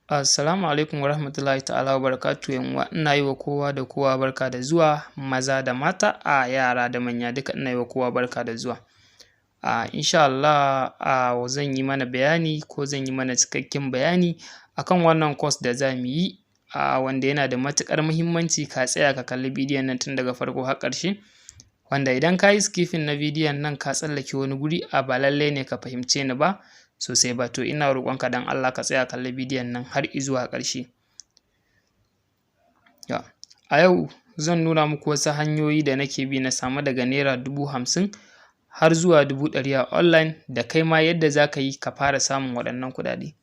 Assalamu alaikum warahmatullahi ta'ala wa barakatuhu. 'Yan uwa, ina yi wa kowa da kowa barka da zuwa, maza da mata, a yara da manya, duka ina yi wa kowa barka da zuwa. Insha Allah zan yi mana bayani, ko zan yi mana cikakken bayani akan wannan course da za mu yi, wanda yana da matuƙar muhimmanci ka tsaya ka kalli bidiyon nan tun daga farko har ƙarshe, wanda idan ka yi skipping na bidiyon nan, ka tsallake wani guri, ba lallai ne ka fahimce ni ba sosai ba. To ina roƙonka don Allah ka tsaya kalli bidiyon nan har izuwa ƙarshe. A yau zan nuna muku wasu hanyoyi da nake bi na samu daga ₦50,000 har zuwa 100,000 a online, da kai ma yadda za ka yi ka fara samun waɗannan kuɗaɗe.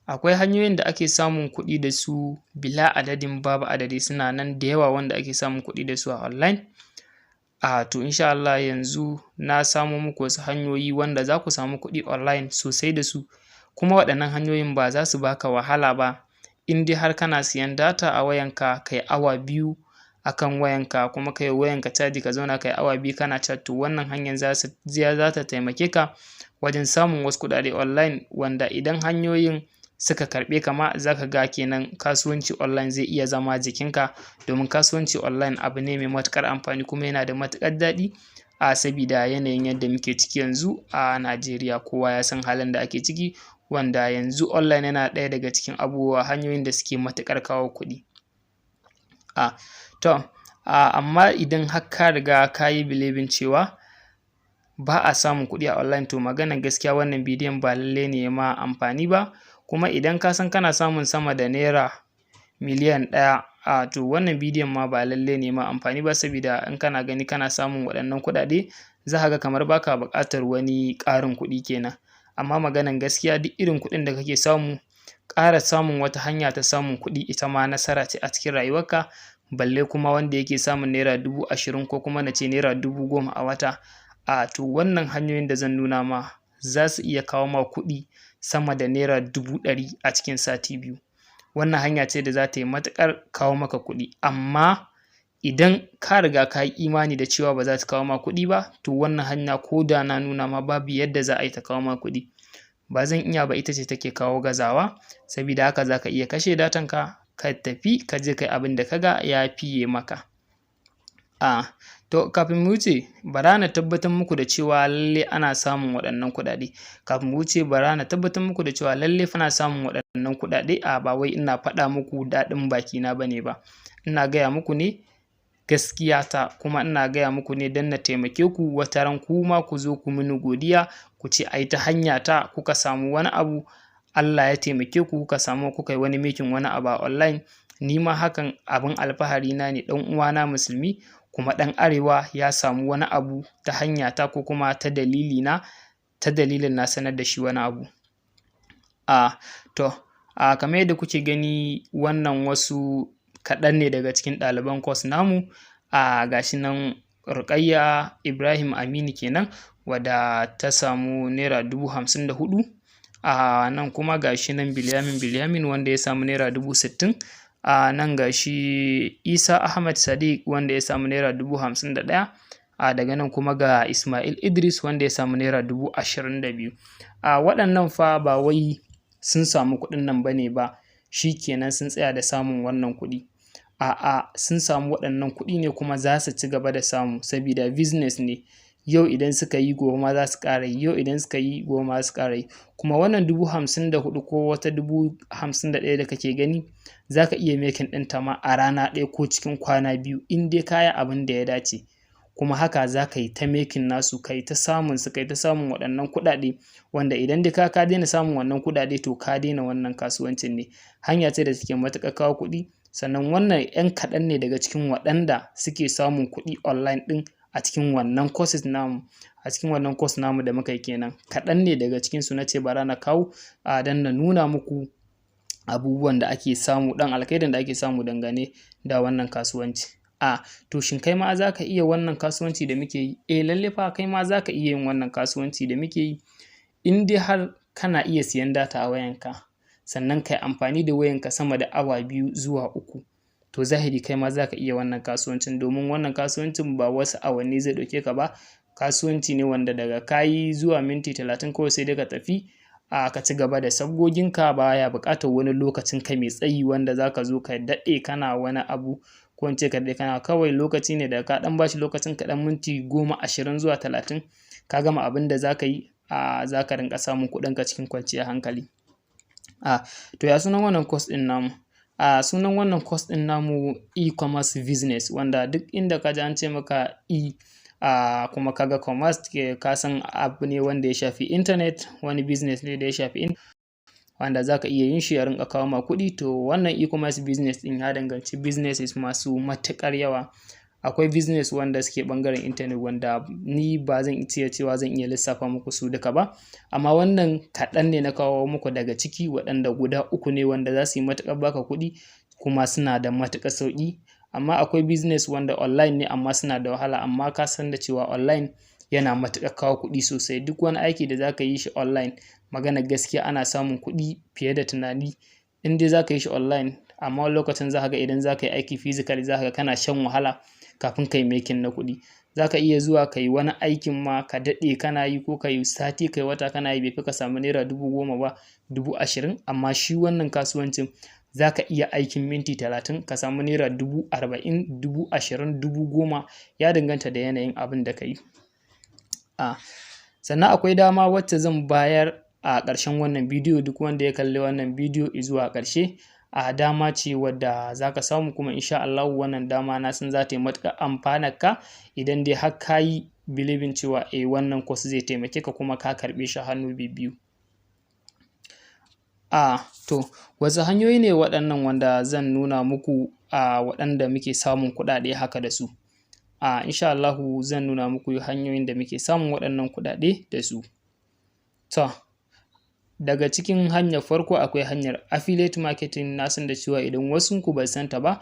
Akwai hanyoyin da ake samun kuɗi da su bila adadin, babu adadi, suna nan da yawa wanda ake samun kuɗi da su a online. To insha Allah yanzu na samo muku wasu hanyoyi wanda za ku samu kuɗi online sosai da su, kuma waɗannan hanyoyin ba za su baka wahala ba in dai har kana siyan data a wayanka, kai awa 2 akan wayanka, kuma kai wayanka caji, ka zauna kai awa 2 kana chat. To wannan hanyar za ta taimake ka wajen samun wasu kuɗaɗe online, wanda idan hanyoyin suka karɓe ka ma, za ka ga kenan kasuwanci online zai iya zama jikinka, domin kasuwanci online abu ne mai matuƙar amfani kuma yana da matuƙar daɗi, sabida yanayin yadda muke ciki yanzu a Najeriya. Kowa ya san halin da ake ciki, wanda yanzu online yana ɗaya daga cikin abubuwa, hanyoyin da suke matuƙar kawo kuɗi. To amma idan har ka riga ka yi believing cewa ba a samun kuɗi a online, to maganar gaskiya, wannan bidiyon ba lallai ne ya ma amfani ba. Kuma idan ka san kana samun sama da ₦1,000,000, to wannan bidiyon ma ba lallai ne ma amfani ba, sabida in kana gani kana samun waɗannan kuɗaɗe, za ka ga kamar baka buƙatar wani ƙarin kuɗi kenan. Amma maganan gaskiya, duk irin kuɗin da kake samu, ƙara samun wata hanya ta samun kuɗi ita ma nasara ce a cikin rayuwarka, balle kuma wanda yake samun ₦20,000, ko kuma na ce ₦10,000 a wata. To wannan hanyoyin da zan nuna ma za su iya kawo ma kuɗi sama da ₦100,000 a cikin sati 2. Wannan hanya ce da za ta yi matuƙar kawo maka kuɗi, amma idan ka riga ka yi imani da cewa ba za ta kawo ma kuɗi ba, to wannan hanya, ko da na nuna ma, babu yadda za a yi ta kawo ma kuɗi. Ba zan iya ba ita ce take kawo gazawa. Sabida haka za ka iya kashe datanka, ka tafi ka je ka yi abin da ka ga ya fiye maka. To kafin mu wuce, bara na tabbatar muku da cewa lallai ana samun waɗannan kuɗaɗe. Kafin mu wuce, bara na tabbatar muku da cewa lallai fa ana samun waɗannan kuɗaɗe. Ba wai ina faɗa muku daɗin bakina ba ne ba, ina gaya muku ne gaskiya ta, kuma ina gaya muku ne don na taimake ku, wataran ku ma ku zo ku mini godiya, ku ce ai ta hanya ta kuka samu wani abu, Allah ya taimake ku, kuka samu, kuka yi wani making wani abu a online. Ni ma hakan abin alfahari na ne, ɗan uwana musulmi kuma ɗan arewa ya samu wani abu ta hanya ta, ko kuma ta dalili na, ta dalilin na sanar da shi wani abu. To kamar yadda kuke gani, wannan wasu kaɗan ne daga cikin ɗaliban course namu. Gashi nan Ruƙayya Ibrahim Aminu kenan, wadda ta samu ₦54,000. Nan kuma gashi nan Bilyamin Bilyamin, wanda ya samu ₦60,000. Nan gashi Isa Ahmad Sadiq, wanda ya samu ₦51,000. Daga nan kuma ga Ismail Idris, wanda ya samu ₦22,000. Waɗannan fa ba wai sun samu kuɗin nan bane ba shi kenan sun tsaya da samun wannan kuɗi. A'a, sun samu waɗannan kuɗi ne kuma za su ci gaba da samu, sabida business ne. Yau idan suka yi, gobe ma za su ƙara yi. Yau idan suka yi, gobe ma za su ƙara yi. Kuma wannan 54,000 ko wata 51,000 da kake gani, za ka iya making ɗinta ma a rana ɗaya ko cikin kwana 2, in dai ka yi abin da ya dace. Kuma haka za ka yi ta making nasu, ka yi ta samun su, ka yi ta samun waɗannan kuɗaɗe, wanda idan dai ka daina samun wannan kuɗaɗe, to ka daina wannan kasuwancin ne. Hanya ce da take matuƙar kawo kuɗi. Sannan wannan ‘yan kaɗan ne daga cikin waɗanda suke samun kuɗi online ɗin a cikin wannan courses namu, a cikin wannan course namu da muka yi kenan. Kaɗan ne daga cikinsu na ce bara na kawo don na nuna muku abubuwan da ake samu, ɗan alkhairin da ake samu dangane da wannan kasuwanci. To shin kai ma za ka iya wannan kasuwanci da muke yi? Eh, lalle fa kai ma za ka iya yin wannan kasuwanci da muke yi, in dai har kana iya siyan data a wayanka, sannan ka yi amfani da wayanka sama da awa 2 zuwa 3. To zahiri kai ma za ka iya wannan kasuwancin, domin wannan kasuwancin ba wasu awanni zai ɗauke ka ba. Kasuwanci ne wanda daga ka yi zuwa minti 30 kawai, sai dai ka tafi. Ka ci gaba da sabgoginka, baya buƙatar wani lokacin ka mai tsayi wanda za ka zo ka daɗe kana wani abu, ko in ce ka daɗe kana kawai. Lokaci ne da ka ɗan bashi lokacin ka ɗan minti 10, 20 zuwa 30, ka gama abin da za ka yi, za ka rinƙa samun kuɗinka cikin kwanciyar hankali. To, ya sunan wannan course ɗin namu? Sunan wannan course ɗin namu e-commerce business, wanda duk inda ka ji an ce maka e kuma kaga commerce, ka san abu ne wanda ya shafi internet, wani business ne da ya shafi wanda za ka iya yin shi ya rinƙa kawo ma kuɗi. To, wannan e-commerce business ɗin ya danganci businesses masu matuƙar yawa. Akwai business wanda suke ɓangaren internet wanda ni ba zan iya cewa zan iya lissafa muku su duka ba, amma wannan kaɗan ne na kawo muku daga ciki, waɗanda guda uku ne wanda za su yi matuƙar baka kuɗi kuma suna da matuƙar sauƙi. Amma akwai business wanda online ne amma suna da wahala, amma ka san da cewa online yana matuƙar kawo kuɗi sosai. Duk wani aiki da za ka yi shi online, maganar gaskiya, ana samun kuɗi fiye da tunani in dai za ka yi shi online. Amma wani lokacin za ka ga idan za ka yi aiki physically, za ka ga kana shan wahala kafin ka yi making na kuɗi. Za ka iya zuwa ka yi wani aikin ma ka daɗe kana yi, ko ka yi sati, ka yi wata kana yi, bai fi ka samu naira 10,000 ba, 20,000. Amma shi wannan kasuwancin za ka iya aikin minti 30 ka samu naira 40,000, 20,000, 10,000, ya danganta da yanayin abin da ka yi. Sannan akwai dama wacce zan bayar a ƙarshen wannan bidiyo. Duk wanda ya kalli wannan bidiyo zuwa ƙarshe, dama ce wadda za ka samu, kuma insha Allahu wannan dama na san za ta yi matuƙar amfanar ka idan dai har ka yi believing cewa eh, wannan course zai taimake ka kuma ka karɓe shi hannu bibbiyu. To, wasu hanyoyi ne waɗannan wanda zan nuna muku waɗanda muke samun kuɗaɗe haka da su? Insha Allahu zan nuna muku hanyoyin da muke samun waɗannan kuɗaɗe da su. To, daga cikin hanyar farko akwai hanyar affiliate marketing. Na san da cewa idan wasunku ba su san ta ba,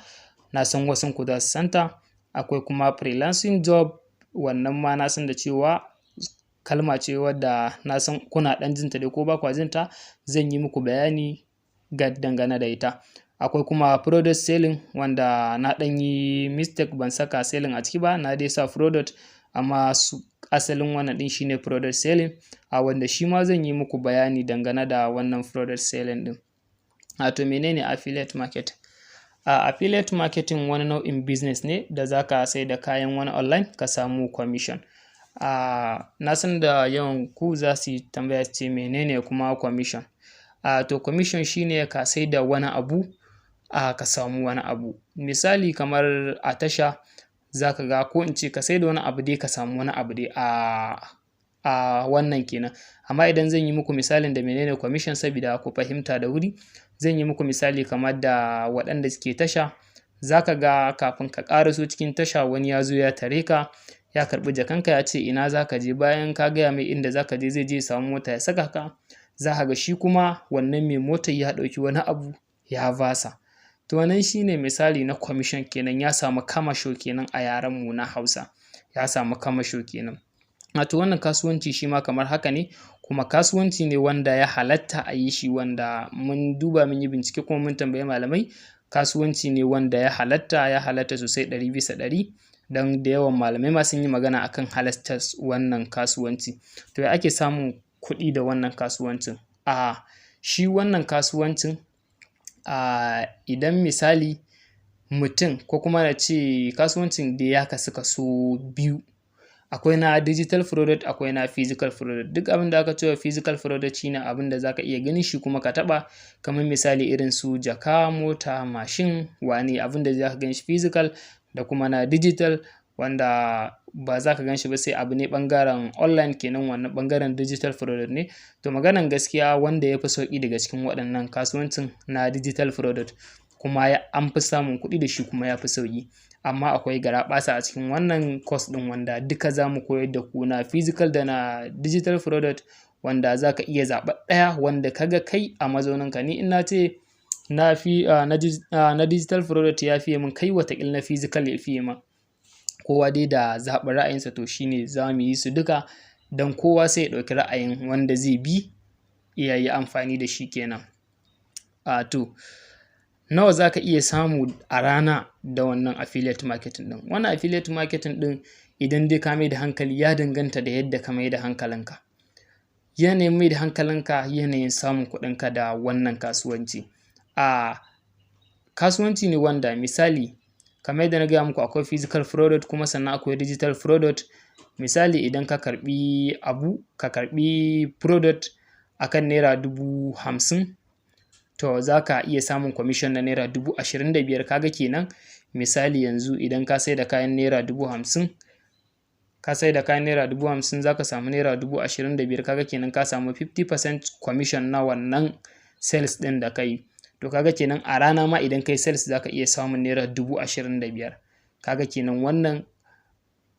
na san wasunku za su san ta. Akwai kuma freelancing job. Wannan ma na san da cewa kalma ce wadda na san kuna ɗan jin ta dai ko ba kwa jin ta, zan yi muku bayani ga dangane da ita. Akwai kuma product selling, wanda na ɗan yi mistake, ban saka selling a ciki ba, na dai sa product, amma su asalin wannan ɗin shine product selling, wanda shi ma zan yi muku bayani dangane da wannan product selling ɗin. To, menene affiliate marketing? Affiliate marketing wani nau'in business ne da za ka sai da kayan wani online ka samu commission. Na san da yawan ku za su yi tambaya su ce, menene kuma commission? To, commission shine ka sai da wani abu ka samu wani abu. Misali, kamar a tasha za ka ga, ko in ce ka sai da wani abu dai ka samu wani abu dai a wannan kenan. Amma idan zan yi muku misalin da menene commission sabida ku fahimta da wuri, zan yi muku misali kamar da waɗanda suke tasha. Za ka ga kafin ka ƙaraso cikin tasha, wani ya zo ya tare ka, ya karɓi jakanka, ya ce ina za ka je. Bayan ka gaya mai inda za ka je, zai je ya samu mota ya saka ka. Za ka ga shi kuma wannan mai motar ya ɗauki wani abu ya basa. To, wannan shine misali na commission kenan, ya samu kamasho kenan a yaren mu na Hausa. Ya samu kamasho kenan. Wato wannan kasuwanci shi ma kamar haka ne, kuma kasuwanci ne wanda ya halatta a yi shi, wanda mun duba, mun yi bincike, kuma mun tambayi malamai. Kasuwanci ne wanda ya halatta, ya halatta sosai 100%, don da yawan malamai ma sun yi magana akan halastar wannan kasuwanci. To, ya ake samun kuɗi da wannan kasuwancin? Shi wannan kasuwancin, idan misali mutum, ko kuma na ce kasuwancin dai ya kasu kaso biyu. Akwai na digital product, akwai na physical product. Duk abin da aka ce wa physical product shine abin da za ka iya ganin shi kuma ka taɓa, kamar misali irin su jaka, mota, mashin, wane abin da za ka gan shi physical, da kuma na digital wanda ba za ka gan shi ba, sai abu ne ɓangaren online kenan, wannan ɓangaren digital product ne. To, maganan gaskiya, wanda ya fi sauƙi daga cikin waɗannan kasuwancin na digital product, kuma an fi samun kuɗi da shi, kuma ya fi sauƙi. Amma akwai garaɓasa a cikin wannan course ɗin wanda duka za mu koyar da ku, na physical da na digital product, wanda za ka iya zaɓar ɗaya wanda ka ga kai a mazauninka. Ni in na ce na fi na digital product ya fiye min, kai wataƙil na physical ya fiye ma. Kowa dai da zaɓin ra'ayinsa. To, shine za mu yi su duka don kowa sai ya ɗauki ra'ayin wanda zai bi ya yi amfani da shi kenan. To, nawa za ka iya samu a rana da wannan affiliate marketing ɗin? Wannan affiliate marketing ɗin, idan dai ka mai da hankali, ya danganta da yadda ka mai da hankalinka. Yanayin mai da hankalinka, yanayin samun kuɗinka da wannan kasuwanci. A kasuwanci ne wanda, misali, kamar yadda na gaya muku, akwai physical product kuma sannan akwai digital product. Misali, idan ka karɓi abu, ka karɓi product akan ₦50,000, to za ka iya samun commission na ₦25,000. Kaga kenan, misali yanzu idan ka sai da kayan ₦50,000, ka sai da kayan ₦50,000, za ka samu ₦25,000. Kaga kenan ka samu 50% commission na wannan sales ɗin da ka yi. To kaga kenan a rana ma idan kai sales, za ka iya samun ₦25,000. Kaga kenan wannan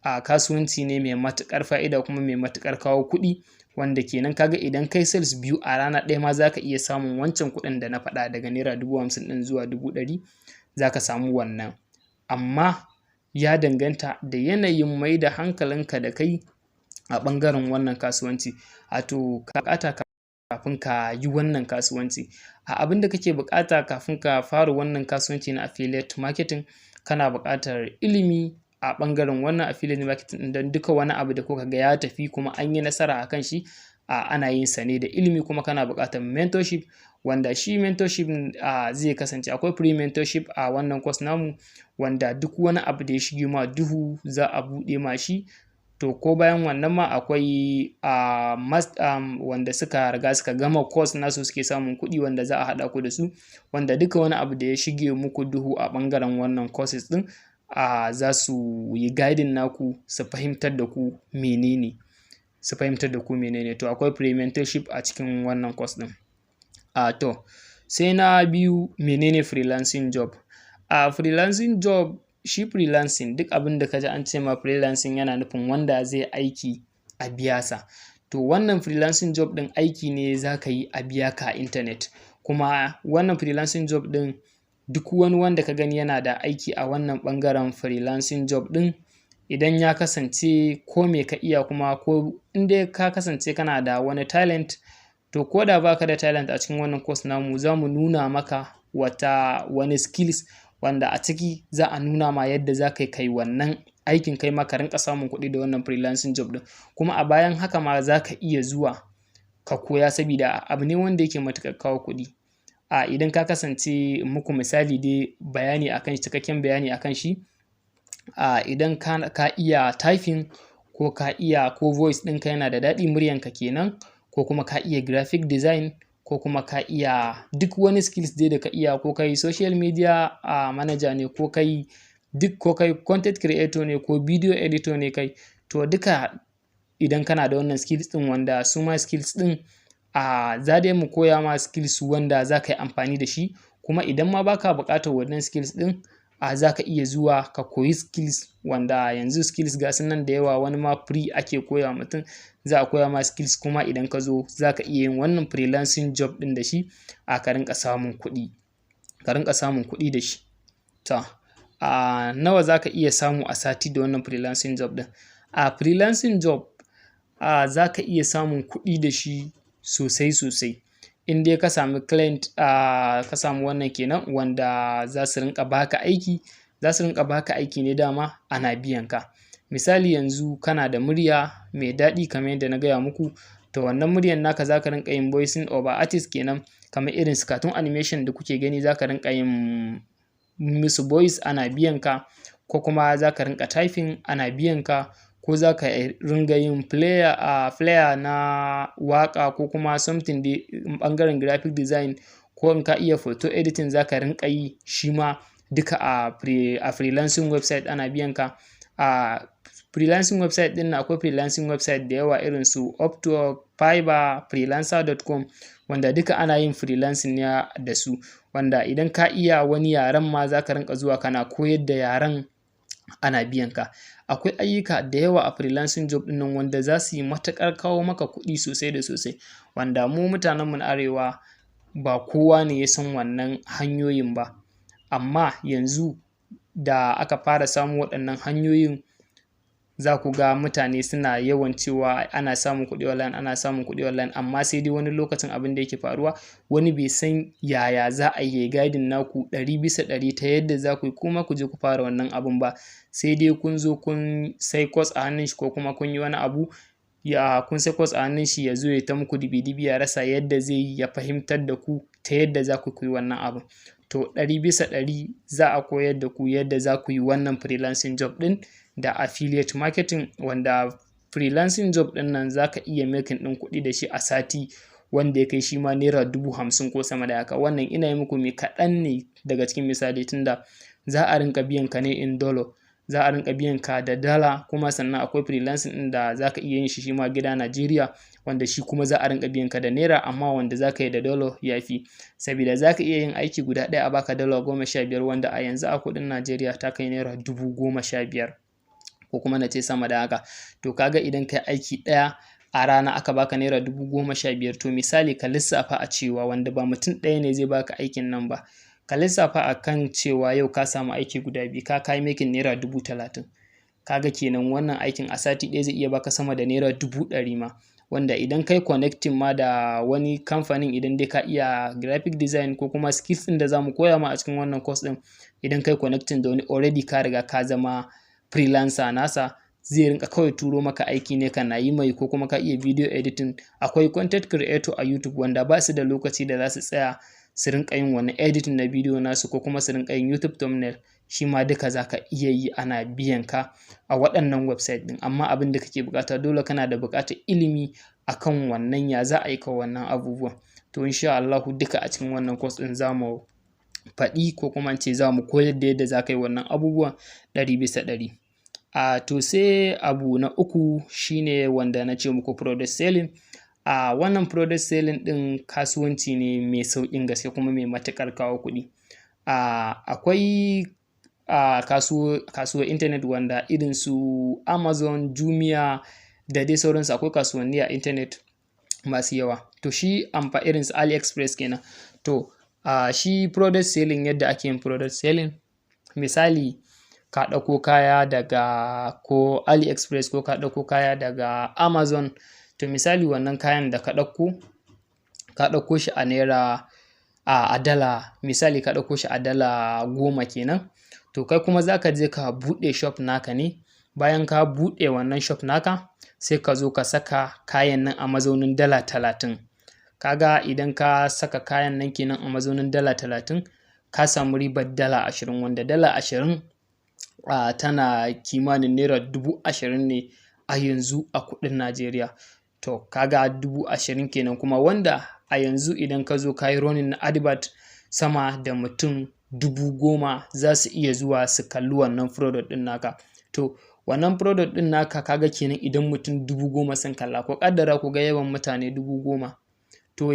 a kasuwanci ne mai matuƙar fa'ida kuma mai matuƙar kawo kuɗi, wanda kenan kaga idan kai sales biyu a rana ɗaya ma, za ka iya samun wancan kuɗin da na faɗa, daga ₦50,000 ɗin zuwa 100,000 za ka samu wannan. Amma ya danganta da yanayin mai da hankalinka da kai a ɓangaren wannan kasuwanci. Wato ka buƙata kafin ka yi wannan kasuwanci. A abin da kake buƙata kafin ka fara wannan kasuwanci na affiliate marketing, kana buƙatar ilimi a ɓangaren wannan affiliate marketing ɗin, don duka wani abu da kuka ga ya tafi kuma an yi nasara a kan shi, a ana yin sa ne da ilimi. Kuma kana buƙatar mentorship, wanda shi mentorship zai kasance akwai free mentorship a wannan course namu, wanda duk wani abu da ya shige ma duhu za a buɗe ma shi. To ko bayan wannan ma akwai wanda suka riga suka gama course nasu suke samun kuɗi, wanda za a haɗa ku da su, wanda duka wani abu da ya shige muku duhu a ɓangaren wannan courses ɗin, za su yi guiding naku su fahimtar da ku menene, su fahimtar da ku menene. To akwai free mentorship a cikin wannan course ɗin. To sai na biyu, menene freelancing job? A freelancing job, shi freelancing, duk abin da ka ji an ce ma freelancing, yana nufin wanda zai aiki a biya sa. To wannan freelancing job ɗin aiki ne za ka yi a biya ka a internet. Kuma wannan freelancing job ɗin, duk wani wanda ka gani yana da aiki a wannan ɓangaren freelancing job ɗin, idan ya kasance ko me ka iya, kuma ko in dai ka kasance kana da wani talent, to ko da baka da talent, a cikin wannan course namu za mu nuna maka wani skills wanda a ciki za a nuna ma yadda za ka kai wannan aikin, kai ma ka rinƙa samun kuɗi da wannan freelancing job ɗin. Kuma a bayan haka ma za ka iya zuwa ka koya, sabida abu ne wanda yake matuƙar kawo kuɗi. A idan ka kasance, muku misali dai, bayani akan shi, cikakken bayani akan shi, a idan ka iya typing, ko ka iya, ko voice ɗinka yana da daɗi, muryanka kenan, ko kuma ka iya graphic design, ko kuma ka iya duk wani skills dai da ka iya, ko kai social media manager ne, ko kai duk, ko kai content creator ne, ko video editor ne kai, to duka idan kana da wannan skills ɗin, wanda su ma skills ɗin za dai mu koya ma skills wanda za ka yi amfani da shi. Kuma idan ma baka buƙatar wannan skills ɗin, a za ka iya zuwa ka koyi skills, wanda yanzu skills ga su nan da yawa, wani ma free ake koya mutum. Za a koya ma skills, kuma idan ka zo za ka iya yin wannan freelancing job ɗin da shi, a ka rinƙa samun kuɗi, ka rinƙa samun kuɗi da shi. To a nawa za ka iya samu a sati da wannan freelancing job ɗin? A freelancing job za ka iya samun kuɗi da shi sosai sosai, in dai ka sami client, ka samu wannan kenan, wanda za su rinƙa baka aiki. Za su rinƙa baka aiki ne dama ana biyan ka. Misali, yanzu kana da murya mai daɗi kamar yadda na gaya muku, to wannan muryan naka za ka rinƙa yin voicing over artist kenan, kamar irin su cartoon animation da kuke gani, za ka rinƙa yin musu voice ana biyan ka, ko kuma za ka rinƙa typing ana biyan ka, ko za ka ringa yin player, a player na waƙa, ko kuma something dai ɓangaren graphic design, ko in ka iya photo editing za ka rinƙa yi shi ma duka a freelancing website ana biyan ka. A freelancing website ɗin nan, akwai freelancing website da yawa irin su Upwork, Fiverr, freelancer.com, wanda duka ana yin freelancing ne da su, wanda idan ka iya wani yaren ma, za ka rinƙa zuwa kana koyar da yaren ana biyan ka. Akwai ayyuka da yawa a freelancing job ɗin nan wanda za su yi matuƙar kawo maka kuɗi sosai da sosai, wanda mu mutanenmu na arewa ba kowa ne ya san wannan hanyoyin ba. Amma yanzu da aka fara samun waɗannan hanyoyin, za ku ga mutane suna yawan cewa ana samun kuɗi online, ana samun kuɗi online. Amma sai dai wani lokacin abin da yake faruwa, wani bai san yaya za a yi guiding naku 100% ta yadda za ku yi kuma ku je ku fara wannan abun ba, sai dai kun zo kun sai course a hannun shi, ko kuma kun yi wani abu. Ya kun sai course a hannun shi, ya zo ya ta muku dibi-dibi, ya rasa yadda zai yi ya fahimtar da ku ta yadda za ku yi wannan abun. To, 100% za a koyar da ku yadda za ku yi wannan freelancing job ɗin da affiliate marketing, wanda freelancing job ɗin nan za ka iya making ɗin kuɗi da shi a sati wanda ya kai shi ma ₦50,000 ko sama da haka. Wannan ina yi muku mai kaɗan ne daga cikin misali, tunda za a rinƙa biyan ka ne in dollar, za a rinƙa biyan ka da dala. Kuma sannan akwai freelancing ɗin da za ka iya yin shi shi ma gida Najeriya, wanda shi kuma za a rinƙa biyan ka da naira, amma wanda za ka yi da dollar ya fi, sabida za ka iya yin aiki guda ɗaya a baka $15, wanda a yanzu a kuɗin Najeriya ta kai ₦15,000 ko kuma na ce sama da haka. To, kaga idan kai aiki ɗaya a rana aka baka ₦15,000, to misali ka lissafa a cewa wanda ba mutum ɗaya ne zai baka aikin nan ba, ka lissafa a kan cewa yau ka samu aiki guda biyu, ka kai making ₦30,000. Kaga kenan wannan aikin a sati ɗaya zai iya baka sama da ₦100,000 ma, wanda idan kai connecting ma da wani kamfanin, idan dai ka iya graphic design ko kuma skills ɗin da zamu koya ma a cikin wannan course ɗin, idan kai connecting da wani, already ka riga ka zama freelancer nasa, zai rinka kawai turo maka aiki ne kana yi mai. Ko kuma ka iya video editing, akwai content creator a YouTube wanda ba su da lokaci da za su tsaya su rinka yin wani editing na video nasu ko kuma su rinka yin YouTube thumbnail, shi ma duka za ka iya yi ana biyan ka a waɗannan website ɗin. Amma abin da kake buƙata, dole kana da buƙatar ilimi akan wannan, ya za a yi ka wannan abubuwan. To, insha Allahu duka a cikin wannan course ɗin za mu faɗi, ko kuma in ce za mu koyar da yadda za ka yi wannan abubuwan 100%. A to, sai abu na uku shine wanda na ce muku, product selling. A wannan product selling ɗin kasuwanci ne mai sauƙin gaske kuma mai matuƙar kawo kuɗi. A akwai a kasuwar internet wanda irin su Amazon, Jumia da dai sauransu. Akwai kasuwanni a internet masu yawa. To, shi amfa irin su AliExpress kenan. To, a shi product selling, yadda ake yin product selling, misali ka ɗauko kaya daga ko AliExpress ko ka ɗauko kaya daga Amazon. To, misali wannan kayan da ka ɗauko, ka ɗauko shi a naira, a dala, misali ka ɗauko shi a $10 kenan. To, kai kuma za ka je ka buɗe shop naka ne. Bayan ka buɗe wannan shop naka, sai ka zo ka saka kayan nan a mazaunin $30. Kaga idan ka saka kayan nan kenan a mazaunin $30, ka samu ribar $20, wanda $20 tana kimanin ₦20,000 ne a yanzu a kuɗin Najeriya. To, kaga 20,000 kenan kuma, wanda a yanzu idan ka zo ka yi running na advert, sama da mutum 10,000 za su iya zuwa su kalli wannan product ɗin naka. To, wannan product ɗin naka, kaga kenan idan mutum 10,000 sun kalla, ko ƙaddara ku ga yawan mutane 10,000, to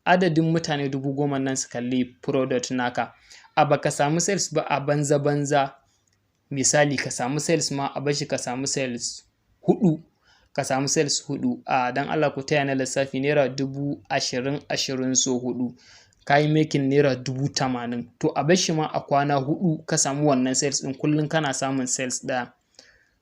adadin mutane 10,000 nan su kalli product naka, a baka samu sales ba a banza banza, misali ka samu sales ma, a bashi ka samu sales huɗu, ka samu sales huɗu a, dan Allah ku taya na lissafi, ₦20,000 ashirin so huɗu, ka yi making ₦80,000. To, a bashi ma a kwana 4 ka samu wannan sales ɗin, kullum kana samun sales ɗaya.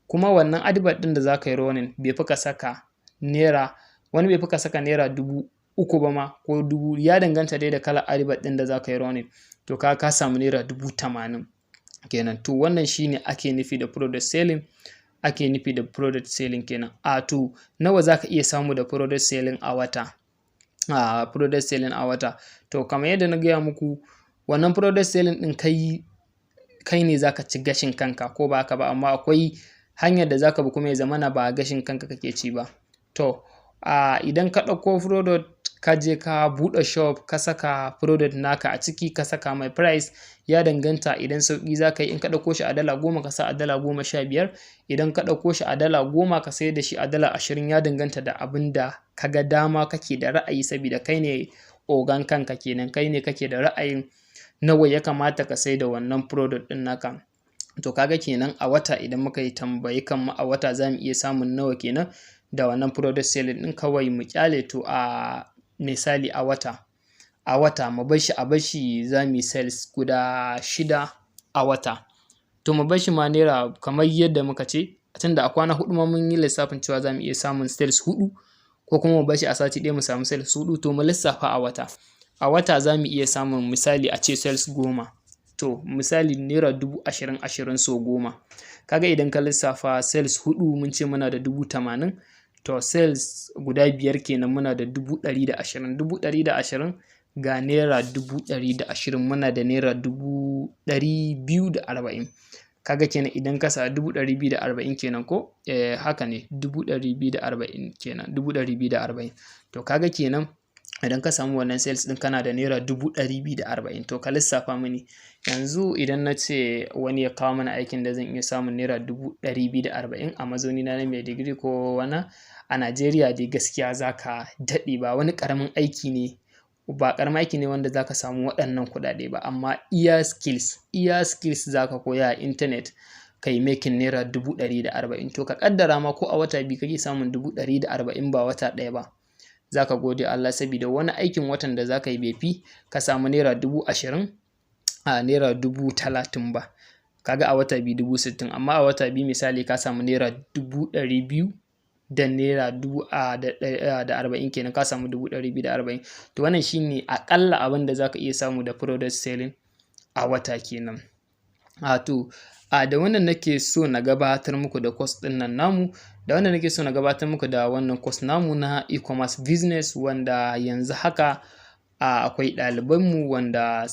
Kuma wannan advert ɗin da za ka yi running bai fi ka saka naira, wani bai fi ka saka ₦3,000 ba ma ko dubu, ya danganta dai da kalar advert ɗin da za ka yi running. To, ka samu ₦80,000 kenan. To, wannan shine ake nufi da product selling, ake nufi da product selling kenan. A to, nawa za ka iya samu da product selling a wata? A product selling a wata, to kamar yadda na gaya muku, wannan product selling ɗin kai kai ne za ka ci gashin kanka, ko ba haka ba? Amma akwai hanyar da za ka bi kuma ya zamana ba gashin kanka kake ci ba. To, a idan ka ɗauko product, ka je ka buɗe shop, ka saka product naka a ciki, ka saka mai price, ya danganta. Idan sauƙi za ka yi, in ka ɗauko shi a $10, ka sa a $15. Idan ka ɗauko shi a $10, ka sayar da shi a $20, ya danganta da abin da ka ga dama kake da ra'ayi, saboda kai ne ogan kanka kenan, kai ne kake da ra'ayin nawa ya kamata ka sai da wannan product ɗin naka. To, kaga kenan a wata, idan muka yi tambayi kanmu, a wata za mu iya samun nawa kenan da wannan product selling ɗin kawai mu ƙyale? To, a misali a wata mu bar shi, a bar shi za mu yi sales guda shida a wata. To, mu bar shi ma naira, kamar yadda muka ce, tunda a kwana 4 ma mun yi lissafin cewa za mu iya samun sales huɗu, ko kuma mu bar shi a sati ɗaya mu samu sales huɗu. To, mu lissafa a wata za mu iya samun, misali a ce sales 10. To, misali ₦20,000 ashirin sau 10, kaga idan ka lissafa sales huɗu, mun ce muna da 80,000. To, sales guda biyar kenan, muna da 120,000. 120,000 ga ₦120,000, muna da ₦240,000. Kaga kenan idan ka sa 240,000 kenan ko? Eh, haka ne, 240,000 kenan, 240,000. To, kaga kenan idan ka samu wannan sales ɗin, kana da ₦240,000. To, ka lissafa mini yanzu, idan na ce wani ya kawo mana aikin da zan iya samun ₦240,000 a mazaunina na mai digiri ko wani a Najeriya dai, gaskiya za ka daɗe. Ba wani ƙaramin aiki ne ba, ƙaramin aiki ne wanda za ka samu waɗannan kuɗaɗe ba, amma iya skills za ka koya a intanet ka yi making ₦140,000. To, ka ƙaddara ma ko a wata 2 kake samun 140,000, ba wata ɗaya ba, za ka gode Allah, saboda wani aikin watan da za ka yi bai fi ka samu ₦20,000 a ₦30,000 ba. Kaga a wata 2 60,000, amma a wata 2 misali ka samu ₦200,000 da naira dubu a da arba'in kenan, ka samu 240,000. To, wannan shine aƙalla abin da za ka iya samu da product selling a wata kenan. A to, a da wannan nake so na gabatar muku da course ɗin nan namu, da wannan nake so na gabatar muku da wannan course namu na e-commerce business, wanda yanzu haka akwai ɗalibanmu wanda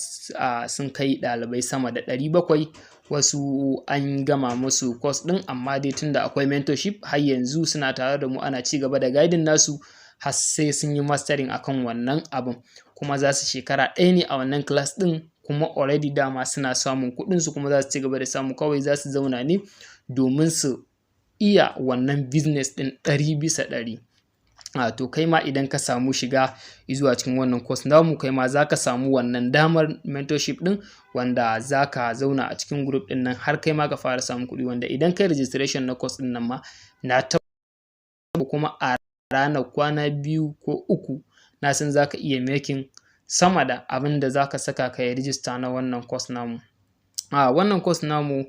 sun kai ɗalibai sama da 700. Wasu an gama musu course ɗin, amma dai tunda akwai mentorship, har yanzu suna tare da mu, ana ci gaba da guiding nasu har sai sun yi mastering akan wannan abun. Kuma za su shekara ɗaya ne a wannan class ɗin, kuma already dama suna samun kuɗinsu, kuma za su ci gaba da samu. Kawai za su zauna ne domin su iya wannan business ɗin 100%. A to, kai ma idan ka samu shiga zuwa cikin wannan course namu, kai ma za ka samu wannan damar mentorship ɗin, wanda za ka zauna a cikin group ɗin nan har kai ma ka fara samun kuɗi. Wanda idan kai registration na course ɗin nan ma, na tabbata kuma a ranar kwana 2 ko 3, na san za ka iya making sama da abin da za ka saka ka yi register na wannan course namu. A wannan course namu,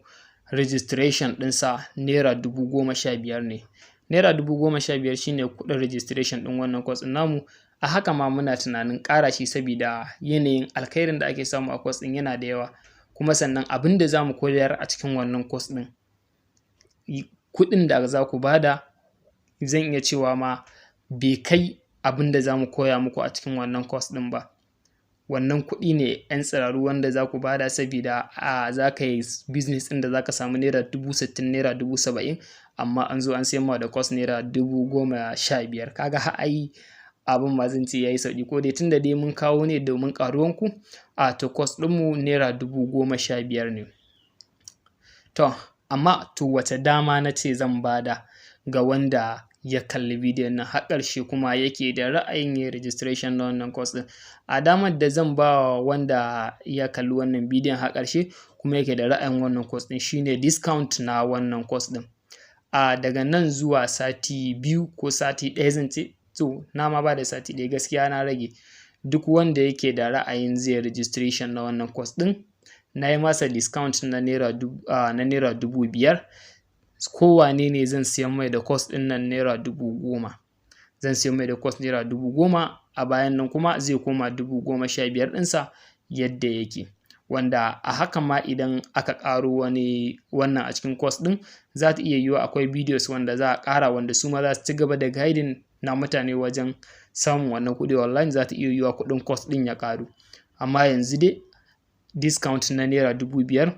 registration ɗinsa ₦15,000 ne. ₦15,000 shine kuɗin registration ɗin wannan course ɗin namu. A haka ma muna tunanin ƙara shi, sabida yanayin alkhairin da ake samu a course ɗin yana da yawa. Kuma sannan abin da za mu koyar a cikin wannan course ɗin, kuɗin da za ku bada, zan iya cewa ma bai kai abin da za mu koya muku a cikin wannan course ɗin ba. Wannan kuɗi ne 'yan tsiraru wanda za ku bada, sabida a za ka yi business ɗin da za ka samu ₦60,000, ₦70,000, amma an zo an sayar ma da course ₦15,000. Kaga ai abin ma zan ce ya yi sauƙi, ko dai tunda dai mun kawo ne domin ƙaruwanku. A to, course ɗinmu ₦15,000 ne. To, amma to, wace dama na ce zan bada ga wanda ya kalli bidiyon nan har ƙarshe kuma yake da ra'ayin yin registration na wannan course ɗin? A damar da zan ba wa wanda ya kalli wannan bidiyon har ƙarshe kuma yake da ra'ayin wannan course ɗin shine discount na wannan course ɗin. A daga nan zuwa sati 2 ko sati 1 zan ce, to, na ma ba da sati 1, gaskiya na rage. Duk wanda yake da ra'ayin zai registration na wannan course ɗin, na yi masa discount na ₦5,000. Kowane ne zan siyan mai da course ɗin nan ₦10,000. Zan siyan mai da course ₦10,000, a bayan nan kuma zai koma 15,000 ɗinsa yadda yake. Wanda a haka ma idan aka ƙaro wani wannan a cikin course ɗin, za ta iya yiwuwa akwai videos wanda za a ƙara, wanda su ma za su ci gaba da guiding na mutane wajen samun wannan kuɗi online, za ta iya yiwuwa kuɗin course ɗin ya ƙaru. Amma yanzu dai discount na ₦5,000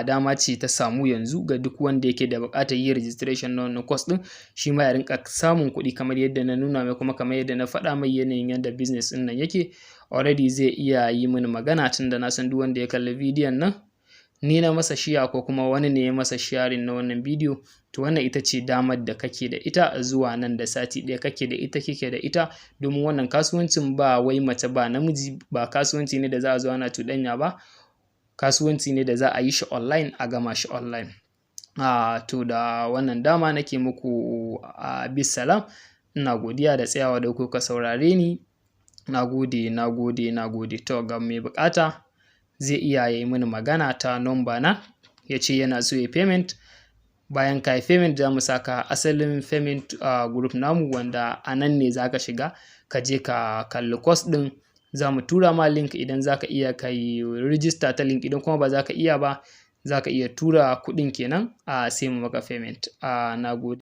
dama ce ta samu yanzu ga duk wanda yake da buƙatar yin registration na wannan course ɗin, shi ma ya rinƙa samun kuɗi kamar yadda na nuna mai, kuma kamar yadda na faɗa mai yanayin yadda business ɗin nan yake. Already zai iya yi mini magana, tunda na san duk wanda ya kalli bidiyon nan, ni na masa share ko kuma wani ne ya masa sharing na wannan bidiyo. To, wannan ita ce damar da kake da ita zuwa nan da sati 1, kake da ita, kike da ita, domin wannan kasuwancin ba wai mace ba namiji ba, kasuwanci ne da za a zo ana cuɗanya ba, kasuwanci ne da za a yi shi online a gama shi online. A to, da wannan dama nake muku a bisalam. Ina godiya da tsayawa da kuka saurare ni. Na gode, na gode, na gode. To, ga mai buƙata zai iya yi mini magana ta number na, ya ce yana so ya payment. Bayan ka yi payment, za mu saka asalin payment group namu, wanda a nan ne za ka shiga ka je ka kalli course ɗin. Za mu tura ma link, idan za ka iya ka yi register ta link, idan kuma ba za ka iya ba, za ka iya tura kuɗin kenan, a sai mu maka payment. A na gode.